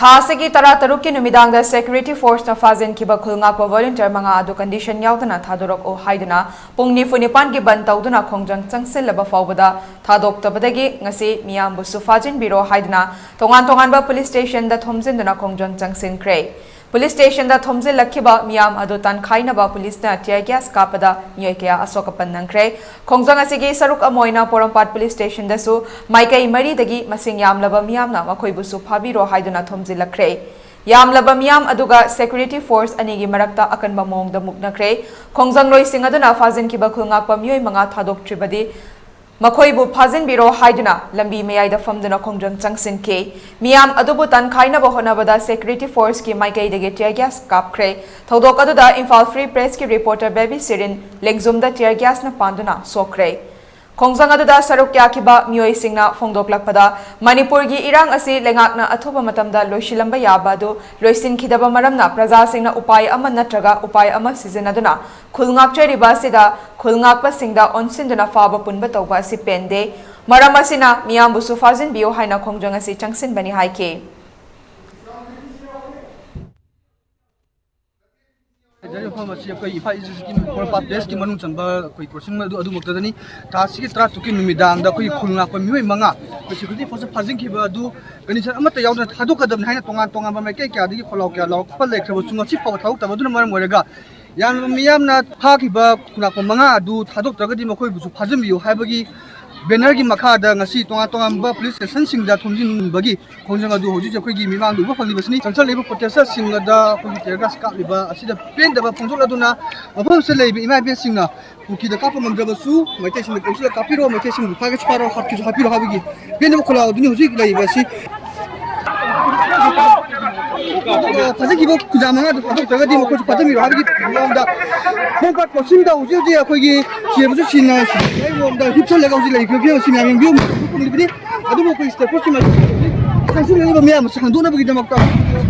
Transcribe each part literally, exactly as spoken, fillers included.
ꯊꯥ ꯑꯁꯤꯒꯤ ꯇꯔꯥꯇꯔꯨꯛꯀꯤ ꯅꯨꯃꯤꯗꯥꯡꯗ security forceꯅ ꯐꯥꯖꯤꯟꯈꯤꯕ ꯈꯨꯜ ꯉꯥꯛꯄ volunteer ꯃꯉꯥ ꯑꯗꯨ condition ꯌꯥꯎꯗꯅ ꯊꯥꯗꯣꯔꯛꯎ ꯍꯥꯏꯗꯨꯅ ꯄꯨꯡ ꯅꯤꯐꯨ ꯅꯤꯄꯥꯟꯒꯤ ꯕꯟ ꯇꯧꯗꯨꯅ ꯈꯣꯡꯖꯪ ꯆꯪꯁꯤꯜꯂꯕ ꯐꯥꯎꯕꯗ ꯊꯥꯗꯣꯛꯇꯕꯗꯒꯤ ꯉꯁꯤ ꯃꯤꯌꯥꯝꯕꯨꯁꯨ ꯐꯥꯖꯤꯟꯕꯤꯔꯣ ꯍꯥꯏꯗꯨꯅ ꯇꯣꯉꯥꯟ ꯇꯣꯉꯥꯟꯕ police stationꯗ ꯊꯣꯝꯖꯤꯟꯗꯨꯅ ꯈꯣꯡꯖꯪ ꯆꯪꯁꯤꯟꯈ꯭ꯔꯦ꯫ Police stationꯗ ꯊꯣꯝꯖꯤꯜꯂꯛꯈꯤꯕ ꯃꯤꯌꯥꯝ ꯑꯗꯨ ꯇꯥꯟꯈꯥꯏꯅꯕ policeꯅ tear gas ꯀꯥꯞꯄꯗ ꯃꯤꯑꯣꯏ ꯀꯌꯥ ꯑꯁꯣꯛ ꯑꯄꯟ ꯅꯪꯈ꯭ꯔꯦ꯫ ꯈꯣꯡꯖꯪ ꯑꯁꯤꯒꯤ ꯁꯔꯨꯛ ꯑꯃ ꯑꯣꯏꯅ ꯄꯣꯔꯣꯝꯄꯥꯠ police stationꯗꯁꯨ ꯃꯥꯏꯀꯩ ꯃꯔꯤꯗꯒꯤ ꯃꯁꯤꯡ ꯌꯥꯝꯂꯕ ꯃꯤꯌꯥꯝꯅ ꯃꯈꯣꯏꯕꯨꯁꯨ ꯐꯥꯕꯤꯔꯣ ꯍꯥꯏꯗꯨꯅ ꯊꯣꯝꯖꯤꯜꯂꯛꯈ꯭ꯔꯦ꯫ ꯌꯥꯝꯂꯕ ꯃꯤꯌꯥꯝ ꯑꯗꯨꯒ security force ꯑꯅꯤꯒꯤ ꯃꯔꯛꯇ ꯑꯀꯟꯕ ꯃꯑꯣꯡꯗ ꯃꯨꯛꯅꯈ꯭ꯔꯦ꯫ ꯈꯣꯡꯖꯪꯂꯣꯏꯁꯤꯡ ꯑꯗꯨꯅ ꯐꯥꯖꯤꯟꯈꯤꯕ ꯈꯨꯜ ꯉꯥꯛꯄ ꯃꯤꯑꯣꯏ ꯃꯉꯥ ꯊꯥꯗꯣꯛꯇ꯭ꯔꯤꯕꯗꯤ ꯃꯈꯣꯏꯕꯨ ꯐꯥꯖꯤꯟꯕꯤꯔꯣ ꯍꯥꯏꯗꯨꯅ ꯂꯝꯕꯤ ꯃꯌꯥꯏꯗ ꯐꯝꯗꯨꯅ ꯈꯣꯡꯖꯪ ꯆꯪꯁꯤꯟꯈꯤ꯫ ꯃꯤꯌꯥꯝ ꯑꯗꯨꯕꯨ ꯇꯥꯟꯈꯥꯏꯅꯕ ꯍꯣꯠꯅꯕꯗ security forceꯀꯤ ꯃꯥꯏꯀꯩꯗꯒꯤ tear gas ꯀꯥꯞꯈ꯭ꯔꯦ꯫ ꯊꯧꯗꯣꯛ ꯑꯗꯨꯗ Imphal Free Pressꯀꯤ reporter ꯕꯦꯕꯤ ꯁꯤꯔꯤꯟ ꯂꯦꯡꯖꯨꯝꯗ tear gasꯅ ꯄꯥꯟꯗꯨꯅ ꯁꯣꯛꯈ꯭ꯔꯦ꯫ ꯈꯣꯡꯖꯪ ꯑꯗꯨꯗ ꯁꯔꯨꯛ ꯌꯥꯈꯤꯕ ꯃꯤꯑꯣꯏꯁꯤꯡꯅ ꯐꯣꯡꯗꯣꯛꯂꯛꯄꯗ, ꯃꯅꯤꯄꯨꯔꯒꯤ ꯏꯔꯥꯡ ꯑꯁꯤ ꯂꯩꯉꯥꯛꯅ ꯑꯊꯨꯕ ꯃꯇꯝꯗ ꯂꯣꯏꯁꯤꯜꯂꯝꯕ ꯌꯥꯕ ꯑꯗꯨ ꯂꯣꯏꯁꯤꯟꯈꯤꯗꯕ ꯃꯔꯝꯅ ꯄ꯭ꯔꯖꯥꯁꯤꯡꯅ ꯎꯄꯥꯏ ꯑꯃ ꯅꯠꯇ꯭ꯔꯒ ꯎꯄꯥꯏ ꯑꯃ ꯁꯤꯖꯤꯟꯅꯗꯨꯅ ꯈꯨꯜ ꯉꯥꯛꯆꯔꯤꯕ ꯑꯁꯤꯗ ꯈꯨꯜ ꯉꯥꯛꯄꯁꯤꯡꯗ ꯑꯣꯟꯁꯤꯟꯗꯨꯅ ꯐꯥꯕ ꯄꯨꯟꯕ ꯇꯧꯕ ꯑꯁꯤ ꯄꯦꯟꯗꯦ꯫ ꯃꯔꯝ ꯑꯁꯤꯅ ꯃꯤꯌꯥꯝꯕꯨꯁꯨ ꯐꯥꯖꯤꯟꯕꯤꯌꯨ ꯍꯥꯏꯅ ꯈꯣꯡꯖꯪ ꯑꯁꯤ ꯆꯪꯁꯤꯟꯕꯅꯤ ꯍꯥꯏꯈꯤ꯫ ꯍꯥꯏꯖꯔꯤꯕ ꯃꯐꯝ ꯑꯁꯤ ꯑꯩꯈꯣꯏ ꯏꯝꯐꯥꯜ ꯏꯁ ꯗꯤꯁꯇ꯭ꯔꯤꯛꯀꯤ ꯄꯣꯔꯣꯝꯄꯥꯠ ꯋꯦꯁꯀꯤ ꯃꯅꯨꯡ ꯆꯟꯕ ꯑꯩꯈꯣꯏ crossing ꯑꯗꯨ ꯑꯗꯨꯃꯛꯇꯗꯅꯤ꯫ ꯊꯥ ꯑꯁꯤꯒꯤ ꯇꯔꯥꯇꯔꯨꯛꯀꯤ ꯅꯨꯃꯤꯗꯥꯡꯗ ꯑꯩꯈꯣꯏꯒꯤ ꯈꯨꯜ ꯉꯥꯛꯄ ꯃꯤꯑꯣꯏ ꯃꯉꯥ ꯑꯩꯈꯣꯏ security force ꯐꯥꯖꯤꯟꯈꯤꯕ ꯑꯗꯨ condition ꯑꯃꯠꯇ ꯌꯥꯎꯗꯅ ꯊꯥꯗꯣꯛꯀꯗꯕꯅꯤ ꯍꯥꯏꯅ ꯇꯣꯉꯥꯟ ꯇꯣꯉꯥꯟꯕ ꯃꯥꯏꯀꯩ ꯀꯌꯥꯗꯒꯤ ꯈꯣꯜꯂꯥꯎ ꯀꯌꯥ ꯂꯥꯎꯔꯛꯄ ꯂꯩꯈ꯭ꯔꯕꯁꯨ ꯉꯁꯤ ꯐꯥꯎꯕ ꯊꯥꯗꯣꯛꯇꯕ ꯑꯗꯨꯅ ꯃꯔꯝ ꯑꯣꯏꯔꯒ ꯌꯥꯝꯂꯕ ꯃꯤꯌꯥꯝꯅ ꯐꯥꯈꯤꯕ ꯈꯨꯜ ꯉꯥꯛꯄ ꯃꯉꯥ ꯑꯗꯨ ꯊꯥꯗꯣꯛꯇ꯭ꯔꯒꯗꯤ ꯃꯈꯣꯏꯕꯨꯁꯨ ꯐꯥꯖꯤꯟꯕꯤꯌꯨ ꯍꯥꯏꯕꯒꯤ bannerꯒꯤ ꯃꯈꯥꯗ ꯉꯁꯤ ꯇꯣꯉꯥꯟ ꯇꯣꯉꯥꯟꯕ police stationꯁꯤꯡꯗ ꯊꯣꯝꯖꯤꯟꯕꯒꯤ ꯈꯣꯡꯖꯪ ꯑꯗꯨ ꯍꯧꯖꯤꯛ ꯑꯩꯈꯣꯏꯒꯤ ꯃꯤꯃꯥꯡꯗ ꯎꯕ ꯐꯪꯂꯤꯕꯁꯤꯅꯤ꯫ ꯆꯪꯁꯤꯜꯂꯤꯕ protesterꯁꯤꯡ ꯑꯗ ꯑꯩꯈꯣꯏꯒꯤ tear gas ꯀꯥꯞꯂꯤꯕ ꯑꯁꯤꯗ ꯄꯦꯟꯗꯕ ꯐꯣꯡꯗꯣꯛꯂꯗꯨꯅ ꯃꯐꯝ ꯑꯁꯤꯗ ꯂꯩꯔꯤꯕ ꯏꯃꯥ ꯏꯕꯦꯟꯁꯤꯡꯅ ꯀꯨꯀꯤꯗ ꯀꯥꯞꯄ ꯉꯝꯗ꯭ꯔꯕꯁꯨ ꯃꯩꯇꯩꯁꯤꯡꯅ ꯀꯣꯟꯁꯤꯜꯂ ꯀꯥꯞꯄꯤꯔꯣ, ꯃꯩꯇꯩꯁꯤꯡꯕꯨ ꯐꯥꯒꯦꯁꯨ ꯐꯥꯔꯣ, ꯍꯥꯠꯀꯦꯁꯨ ꯍꯥꯠꯄꯤꯔꯣ ꯍꯥꯏꯕꯒꯤ ꯄꯦꯟꯗꯕ ꯈꯣꯜꯂꯥꯎ ꯑꯗꯨꯅꯤ ꯍꯧꯖꯤꯛ ꯂꯩꯔꯤꯕ ꯑꯁꯤ꯫ ꯐꯥꯖꯤꯟꯈꯤꯕ ꯈꯨꯟꯖꯥ ꯃꯉꯥꯗꯨ ꯊꯥꯗꯣꯛꯇ꯭ꯔꯒꯗꯤ ꯃꯈꯣꯏꯁꯨ ꯐꯥꯖꯤꯟꯕꯤꯔꯣ ꯍꯥꯏꯕꯒꯤ ꯃꯑꯣꯡꯗ ꯄꯣꯔꯣꯝꯄꯥꯠ crossingꯗ ꯍꯧꯖꯤꯛ ꯍꯧꯖꯤꯛ ꯑꯩꯈꯣꯏꯒꯤ ꯁꯤꯕꯁꯨ ꯁꯤꯅ ꯁꯤꯕꯒꯤ ꯃꯑꯣꯡꯗ ꯍꯤꯞꯁꯜꯂꯒ ꯍꯧꯖꯤꯛ ꯂꯩꯔꯤꯕ ꯐꯤꯕꯝ ꯑꯁꯤ ꯃꯌꯥꯝ ꯌꯦꯡꯕꯤꯌꯨ꯫ ꯐꯪꯂꯤꯕꯅꯤ꯫ ꯑꯗꯨꯕꯨ ꯑꯩꯈꯣꯏ state forceꯀꯤ ꯃꯥꯏꯀꯩꯗꯒꯤ ꯆꯪꯁꯤꯜꯂꯛꯂꯤꯕ ꯃꯌꯥꯝ ꯑꯁꯤ ꯍꯥꯡꯗꯣꯛꯅꯕꯒꯤꯗꯃꯛꯇ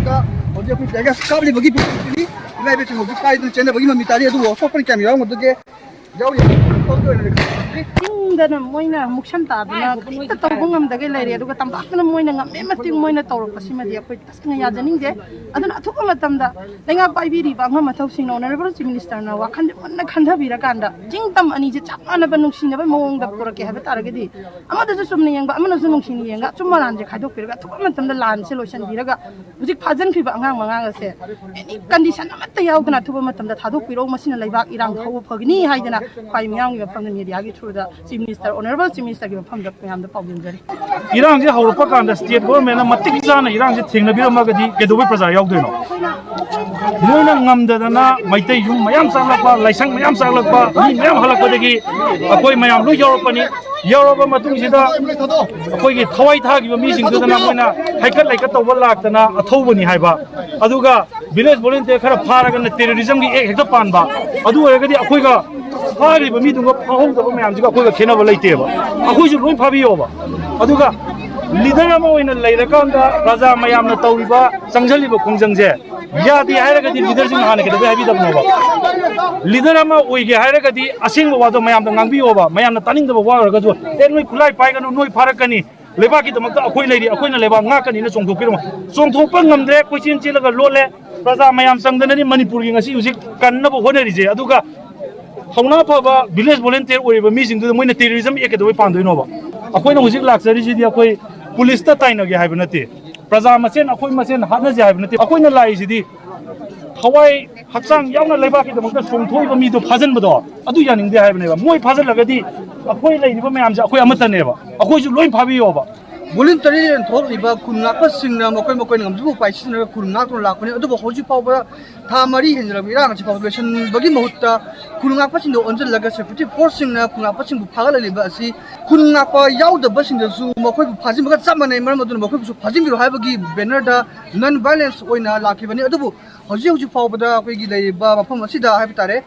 ꯍꯧꯖꯤꯛ ꯑꯩꯈꯣꯏ tear gas ꯀꯥꯞꯂꯤꯕꯒꯤ ꯐꯤꯕꯝ ꯑꯁꯤꯅꯤ꯫ ꯏꯃꯥ ꯏꯕꯦꯟꯁꯤꯡ ꯍꯧꯖꯤꯛ ꯀꯥꯏꯗꯅ ꯆꯦꯟꯅꯕꯒꯤ ꯃꯃꯤ ꯇꯥꯔꯤ꯫ ꯑꯗꯨꯕꯨ ꯑꯁꯣꯛꯄꯅ ꯀꯌꯥꯝ ꯌꯥꯎꯔꯝꯒꯗꯒꯦ? ꯌꯥꯎꯔꯤ꯫ ꯗꯅ ꯃꯣꯏꯅ ꯃꯨꯛꯁꯟ ꯇꯥꯗꯅ ꯀꯔꯤꯝꯇ ꯇꯧꯕ ꯉꯝꯗꯒꯩ ꯂꯩꯔꯦ꯫ ꯑꯗꯨꯒ ꯇꯝꯄꯥꯛꯇꯅ ꯃꯣꯏꯅ ꯉꯝꯃꯦ ꯃꯇꯤꯛ ꯃꯣꯏꯅ ꯇꯧꯔꯛꯄꯁꯤꯃꯗꯤ ꯑꯩꯈꯣꯏ ꯇꯁꯦꯡꯅ ꯌꯥꯖꯅꯤꯡꯗꯦ꯫ ꯑꯗꯨꯅ ꯑꯊꯨꯕ ꯃꯇꯝꯗ ꯂꯩꯉꯥꯛ ꯄꯥꯏꯕꯤꯔꯤꯕ ꯑꯉꯝ ꯑꯊꯧꯁꯤꯡꯅ, ꯑꯣꯅꯔꯦꯕꯜ ꯆꯤꯐ ꯃꯤꯅꯤꯁꯇꯔꯅ ꯋꯥꯈꯜꯁꯦ ꯃꯨꯟꯅ ꯈꯟꯊꯕꯤꯔꯀꯥꯟꯗ ꯆꯤꯡ ꯇꯝ ꯑꯅꯤꯁꯦ ꯆꯞ ꯃꯥꯟꯅꯕ ꯅꯨꯡꯁꯤꯅꯕ ꯃꯑꯣꯡꯗ ꯄꯨꯔꯛꯀꯦ ꯍꯥꯏꯕ ꯇꯥꯔꯒꯗꯤ, ꯑꯃꯗꯁꯨ ꯆꯨꯝꯅ ꯌꯦꯡꯕ, ꯑꯃꯅꯁꯨ ꯅꯨꯡꯁꯤꯅ ꯌꯦꯡꯕ, ꯑꯆꯨꯝ ꯑꯔꯥꯟꯁꯦ ꯈꯥꯏꯗꯣꯛꯄꯤꯔꯒ ꯑꯊꯨꯕ ꯃꯇꯝꯗ ꯂꯥꯟꯁꯦ ꯂꯣꯏꯁꯤꯟꯕꯤꯔꯒ ꯍꯧꯖꯤꯛ ꯐꯥꯖꯤꯟꯈ꯭ꯔꯤꯕ ꯑꯉꯥꯡ ꯃꯉꯥ ꯑꯁꯦ ꯑꯦꯅꯤ ꯀꯟꯗꯤꯁꯟ ꯑꯃꯠꯇ ꯌꯥꯎꯗꯅ ꯑꯊꯨꯕ ꯃꯇꯝꯗ ꯊꯥꯗꯣꯛꯄꯤꯔꯛꯎ꯫ ꯃꯁꯤꯅ ꯂꯩꯕꯥꯛ ꯏꯔꯥꯡ ꯍꯧꯕ ꯐꯒꯅꯤ ꯍꯥꯏꯗꯅ ꯈ꯭ꯋꯥꯏ ꯃꯤꯌꯥꯝꯒꯤ ꯃꯐꯝꯗ, ꯃꯦꯗꯤꯌꯥꯒꯤ ꯊ꯭ꯔꯨꯗ ꯆꯤꯐ ꯃꯤꯅꯤꯁꯇꯔ, ꯑꯣꯅꯔꯦꯕꯜ ꯆꯤꯐ ꯃꯤꯅꯤꯁꯇꯔꯒꯤ ꯃꯐꯝꯗ ꯃꯌꯥꯝꯗ ꯄꯥꯎꯗꯝꯖꯔꯤ꯫ ꯏꯔꯥꯡꯁꯦ ꯍꯧꯔꯛꯄ ꯀꯥꯟꯗ ꯁ꯭ꯇꯦꯠ ꯒꯣꯚꯔꯟꯃꯦꯟꯅ ꯃꯇꯤꯛ ꯆꯥꯅ ꯏꯔꯥꯡꯁꯦ ꯊꯦꯡꯅꯕꯤꯔꯝꯃꯒꯗꯤ ꯀꯩꯗꯧꯕꯩ ꯄ꯭ꯔꯖꯥ ꯌꯥꯎꯗꯣꯏꯅꯣ? ꯃꯣꯏꯅ ꯉꯝꯗꯗꯅ ꯃꯩꯇꯩ ꯌꯨꯝ ꯃꯌꯥꯝ ꯆꯥꯛꯂꯛꯄ, ꯂꯥꯏꯁꯪ ꯃꯌꯥꯝ ꯆꯥꯛꯂꯛꯄ, ꯃꯤ ꯃꯌꯥꯝ ꯍꯜꯂꯛꯄꯗꯒꯤ ꯑꯩꯈꯣꯏ ꯃꯌꯥꯝ ꯂꯣꯏ ꯌꯥꯎꯔꯛꯄꯅꯤ꯫ ꯌꯥꯎꯔꯕ ꯃꯇꯨꯡꯁꯤꯗ ꯑꯩꯈꯣꯏꯒꯤ ꯊꯋꯥꯏ ꯊꯥꯈꯤꯕ ꯃꯤꯁꯤꯡꯗꯨꯗꯅ ꯃꯣꯏꯅ ꯍꯩꯀꯠ ꯂꯩꯀꯠ ꯇꯧꯕ ꯂꯥꯛꯇꯅ ꯑꯊꯧꯕꯅꯤ ꯍꯥꯏꯕ, ꯑꯗꯨꯒ ꯚꯤꯂꯦꯖ ꯚꯣꯂꯨꯟꯇꯤꯌꯔ ꯈꯔ ꯐꯥꯔꯒꯅ ꯇꯦꯔꯣꯔꯤꯖꯝꯒꯤ ꯑꯦꯛ ꯍꯦꯛꯇ ꯄꯥꯟꯕ꯫ ꯑꯗꯨ ꯑꯣꯏꯔꯒꯗꯤ ꯑꯩꯈꯣꯏꯒ ꯐꯥꯈ꯭ꯔꯤꯕ ꯃꯤꯗꯨꯒ ꯐꯥꯍꯧꯗꯕ ꯃꯌꯥꯝꯁꯤꯒ ꯑꯩꯈꯣꯏꯒ ꯈꯦꯠꯅꯕ ꯂꯩꯇꯦꯕ꯫ ꯑꯩꯈꯣꯏꯁꯨ ꯂꯣꯏ ꯐꯥꯕꯤꯌꯣꯕ꯫ ꯑꯗꯨꯒ ꯂꯤꯗꯔ ꯑꯃ ꯑꯣꯏꯅ ꯂꯩꯔꯀꯥꯟꯗ ꯄ꯭ꯔꯖꯥ ꯃꯌꯥꯝꯅ ꯇꯧꯔꯤꯕ, ꯆꯪꯁꯤꯜꯂꯤꯕ ꯈꯣꯡꯖꯪꯁꯦ ꯌꯥꯗꯦ ꯍꯥꯏꯔꯒꯗꯤ ꯂꯤꯗꯔꯁꯤꯡꯅ ꯍꯥꯟꯅ ꯀꯩꯗꯧꯕꯩ ꯍꯥꯏꯕꯤꯗꯕꯅꯣꯕ? ꯂꯤꯗꯔ ꯑꯃ ꯑꯣꯏꯒꯦ ꯍꯥꯏꯔꯒꯗꯤ ꯑꯁꯦꯡꯕ ꯋꯥꯗꯣ ꯃꯌꯥꯝꯗ ꯉꯥꯡꯕꯤꯌꯣꯕ꯫ ꯃꯌꯥꯝꯅ ꯇꯥꯅꯤꯡꯗꯕ ꯋꯥ ꯑꯣꯏꯔꯒꯁꯨ, "ꯑꯦ, ꯅꯣꯏ ꯈꯨꯠꯂꯥꯏ ꯄꯥꯏꯒꯅꯨ, ꯅꯣꯏ ꯐꯥꯔꯛꯀꯅꯤ, ꯂꯩꯕꯥꯛꯀꯤꯗꯃꯛꯇ ꯑꯩꯈꯣꯏ ꯂꯩꯔꯤ, ꯑꯩꯈꯣꯏꯅ ꯂꯩꯕꯥꯛ ꯉꯥꯛꯀꯅꯤꯅ ꯆꯣꯡꯊꯣꯛꯄꯤꯔꯝꯃꯣ"꯫ ꯆꯣꯡꯊꯣꯛꯄ ꯉꯝꯗ꯭ꯔꯦ, ꯀꯣꯏꯆꯦꯟ ꯆꯦꯜꯂꯒ ꯂꯣꯠꯂꯦ꯫ ꯄ꯭ꯔꯖꯥ ꯃꯌꯥꯝ ꯆꯪꯗꯅꯅꯤ ꯃꯅꯤꯄꯨꯔꯒꯤ ꯉꯁꯤ ꯍꯧꯖꯤꯛ ꯀꯟꯅꯕ ꯍꯣꯠꯅꯔꯤꯁꯦ꯫ ꯑꯗꯨꯒ ꯊꯧꯅꯥ ꯐꯕ ꯚꯤꯂꯦꯖ ꯚꯣꯂꯨꯟꯇꯤꯌꯔ ꯑꯣꯏꯔꯤꯕ ꯃꯤꯁꯤꯡꯗꯨꯗ ꯃꯣꯏꯅ ꯇꯦꯔꯣꯔꯤꯖꯝ ꯑꯦꯛ ꯀꯩꯗꯧꯕꯩ ꯄꯥꯟꯗꯣꯏꯅꯣꯕ? ꯑꯩꯈꯣꯏꯅ ꯍꯧꯖꯤꯛ ꯂꯥꯛꯆꯔꯤꯁꯤꯗꯤ ꯑꯩꯈꯣꯏ ꯄꯨꯂꯤꯁꯇ ꯇꯥꯏꯅꯒꯦ ꯍꯥꯏꯕ ꯅꯠꯇꯦ, ꯄ꯭ꯔꯖꯥ ꯃꯁꯦꯟ ꯑꯩꯈꯣꯏ ꯃꯁꯦꯟ ꯍꯥꯠꯅꯁꯦ ꯍꯥꯏꯕ ꯅꯠꯇꯦ꯫ ꯑꯩꯈꯣꯏꯅ ꯂꯥꯛꯏꯁꯤꯗꯤ ꯊꯋꯥꯏ ꯍꯛꯆꯥꯡ ꯌꯥꯎꯅ ꯂꯩꯕꯥꯛꯀꯤꯗꯃꯛꯇ ꯆꯣꯡꯊꯣꯛꯏꯕ ꯃꯤꯗꯣ ꯐꯥꯖꯤꯟꯕꯗꯣ ꯑꯗꯨ ꯌꯥꯅꯤꯡꯗꯦ ꯍꯥꯏꯕꯅꯦꯕ꯫ ꯃꯣꯏ ꯐꯥꯖꯤꯜꯂꯒꯗꯤ ꯑꯩꯈꯣꯏ ꯂꯩꯔꯤꯕ ꯃꯌꯥꯝꯁꯦ ꯑꯩꯈꯣꯏ ꯑꯃꯠꯇꯅꯦꯕ꯫ ꯑꯩꯈꯣꯏꯁꯨ ꯂꯣꯏ ꯐꯥꯕꯤꯌꯣꯕ꯫ ꯚꯣꯂꯨꯟꯇꯔꯤ ꯑꯣꯏꯅ ꯊꯣꯛꯂꯤꯕ ꯈꯨꯟ ꯉꯥꯛꯄꯁꯤꯡꯅ ꯃꯈꯣꯏ ꯃꯈꯣꯏꯅ ꯉꯝꯖꯕ ꯎꯄꯥꯏ ꯁꯤꯖꯤꯟꯅꯔꯒ ꯈꯨꯟ ꯉꯥꯛꯇꯨꯅ ꯂꯥꯛꯄꯅꯤ꯫ ꯑꯗꯨꯕꯨ ꯍꯧꯖꯤꯛ ꯐꯥꯎꯕꯗ ꯊꯥ ꯃꯔꯤ ꯍꯦꯟꯖꯂꯕ ꯏꯔꯥꯡ ꯑꯁꯤ ꯐꯥꯎꯕ ꯂꯣꯏꯁꯤꯟꯕꯒꯤ ꯃꯍꯨꯠꯇ ꯈꯨꯟ ꯉꯥꯛꯄꯁꯤꯡꯗ ꯑꯣꯟꯁꯤꯜꯂꯒ ꯁꯦꯀ꯭ꯌꯨꯔꯤꯇꯤ ꯐꯣꯔꯁꯁꯤꯡꯅ ꯈꯨꯟ ꯉꯥꯛꯄꯁꯤꯡꯕꯨ ꯐꯥꯒꯠꯂꯛꯂꯤꯕ ꯑꯁꯤ ꯈꯨꯟ ꯉꯥꯛꯄ ꯌꯥꯎꯗꯕꯁꯤꯡꯗꯁꯨ ꯃꯈꯣꯏꯕꯨ ꯐꯥꯖꯤꯟꯕꯒ ꯆꯞ ꯃꯥꯟꯅꯩ꯫ ꯃꯔꯝ ꯑꯗꯨꯅ ꯃꯈꯣꯏꯕꯨꯁꯨ ꯐꯥꯖꯤꯟꯕꯤꯔꯣ ꯍꯥꯏꯕꯒꯤ ꯕꯦꯅꯔꯗ ꯅꯟ ꯚꯥꯏꯂꯦꯟꯁ ꯑꯣꯏꯅ ꯂꯥꯛꯈꯤꯕꯅꯤ꯫ ꯑꯗꯨꯕꯨ ꯍꯧꯖꯤꯛ ꯍꯧꯖꯤꯛ ꯐꯥꯎꯕꯗ ꯑꯩꯈꯣꯏꯒꯤ ꯂꯩꯔꯤꯕ ꯃꯐꯝ ꯑꯁꯤꯗ ꯍꯥꯏꯕ ꯇꯥꯔꯦ,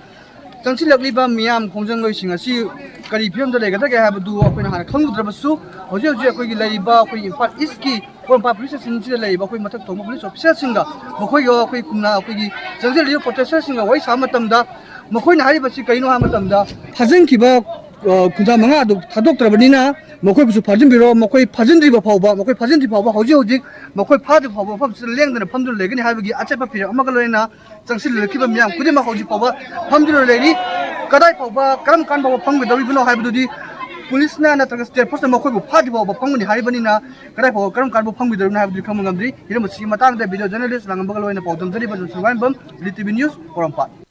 ꯆꯪꯁꯤꯜꯂꯛꯂꯤꯕ ꯃꯤꯌꯥꯝ ꯈꯣꯡꯖꯪꯂꯣꯏꯁꯤꯡ ꯑꯁꯤ ꯀꯔꯤ ꯐꯤꯕꯝꯗ ꯂꯩꯒꯗꯒꯦ ꯍꯥꯏꯕꯗꯨ ꯑꯩꯈꯣꯏꯅ ꯍꯥꯟꯅ ꯈꯪꯂꯨꯗ꯭ꯔꯕꯁꯨ, ꯍꯧꯖꯤꯛ ꯍꯧꯖꯤꯛ ꯑꯩꯈꯣꯏꯒꯤ ꯂꯩꯔꯤꯕ ꯑꯩꯈꯣꯏꯒꯤ ꯏꯝꯐꯥꯜ ꯏꯁꯀꯤ ꯄꯣꯔꯣꯝꯄꯥꯠ ꯄꯨꯂꯤꯁ ꯁ꯭ꯇꯦꯁꯟꯁꯤꯗ ꯂꯩꯔꯤꯕ ꯑꯩꯈꯣꯏ ꯃꯊꯛ ꯊꯣꯡꯕ ꯄꯨꯂꯤꯁ ꯑꯣꯐꯤꯁꯥꯔꯁꯤꯡꯒ ꯃꯈꯣꯏꯒ ꯑꯩꯈꯣꯏ ꯈꯨꯟꯅ ꯑꯩꯈꯣꯏꯒꯤ ꯆꯪꯁꯤꯜꯂꯤꯕ ꯄ꯭ꯔꯣꯇꯦꯁꯇꯔꯁꯤꯡꯒ ꯋꯥꯔꯤ ꯁꯥꯕ ꯃꯇꯝꯗ, ꯃꯈꯣꯏꯅ ꯍꯥꯏꯔꯤꯕꯁꯤ ꯀꯔꯤꯅꯣ ꯍꯥꯏꯕ ꯃꯇꯝꯗ, ꯐꯥꯖꯤꯟꯈꯤꯕ ꯀꯨꯟꯊ꯭ꯔꯥ ꯃꯉꯥ ꯑꯗꯨ ꯊꯥꯗꯣꯛꯇ꯭ꯔꯕꯅꯤꯅ ꯃꯈꯣꯏꯕꯨꯁꯨ ꯐꯥꯖꯤꯟꯕꯤꯔꯣ꯫ ꯃꯈꯣꯏ ꯐꯥꯖꯤꯟꯗ꯭ꯔꯤꯕ ꯐꯥꯎꯕ, ꯃꯈꯣꯏ ꯐꯥꯖꯤꯟꯗ꯭ꯔꯤ ꯐꯥꯎꯕ ꯍꯧꯖꯤꯛ ꯍꯧꯖꯤꯛ ꯃꯈꯣꯏ ꯐꯥꯗ꯭ꯔꯤ ꯐꯥꯎꯕ ꯃꯐꯝꯁꯤꯗ ꯂꯦꯡꯗꯅ ꯐꯝꯗꯨꯅ ꯂꯩꯒꯅꯤ ꯍꯥꯏꯕꯒꯤ ꯑꯆꯦꯠꯄ ꯐꯤꯔꯦꯞ ꯑꯃꯒ ꯂꯣꯏꯅꯅ ꯆꯪꯁꯤꯜꯂꯛꯈꯤꯕ ꯃꯤꯌꯥꯝ ꯈꯨꯗꯤꯡꯃꯛ ꯍꯧꯖꯤꯛ ꯐꯥꯎꯕ ꯐꯝꯗꯨꯅ ꯂꯩꯔꯤ꯫ ꯀꯗꯥꯏ ꯐꯥꯎꯕ ꯀꯔꯝ ꯀꯥꯟ ꯐꯥꯎꯕ ꯐꯝꯒꯗꯧꯔꯤꯕꯅꯣ ꯍꯥꯏꯕꯗꯨꯗꯤ ꯄꯨꯂꯤꯁꯅ ꯅꯠꯇ꯭ꯔꯒ ꯁ꯭ꯇꯦꯠ ꯐꯣꯔꯁꯅ ꯃꯈꯣꯏꯕꯨ ꯐꯥꯗ꯭ꯔꯤ ꯐꯥꯎꯕ ꯐꯝꯒꯅꯤ ꯍꯥꯏꯔꯤꯕꯅꯤꯅ ꯀꯗꯥꯏ ꯐꯥꯎꯕ ꯀꯔꯝ ꯀꯥꯟ ꯐꯥꯎꯕ ꯐꯝꯒꯗꯧꯔꯤꯕꯅꯣ ꯍꯥꯏꯕꯗꯨꯗꯤ ꯈꯪꯕ ꯉꯝꯗ꯭ꯔꯤ꯫ ꯍꯤꯔꯝ ꯑꯁꯤꯒꯤ ꯃꯇꯥꯡꯗ ꯚꯤꯗꯤꯑꯣ ꯖꯔꯅꯦꯂꯤꯁ ꯂꯥꯡꯉꯝꯕꯒ ꯂꯣꯏꯅ ꯄꯥꯎꯗꯝꯖꯔꯤꯕ ꯖꯣꯟꯁꯟ ꯋꯥꯍꯦꯡꯕꯝ, ꯂꯤ ꯇꯤ ꯚꯤ ꯅ꯭ꯌꯨꯁ, ꯄꯣꯔꯣꯝꯄꯥꯠ꯫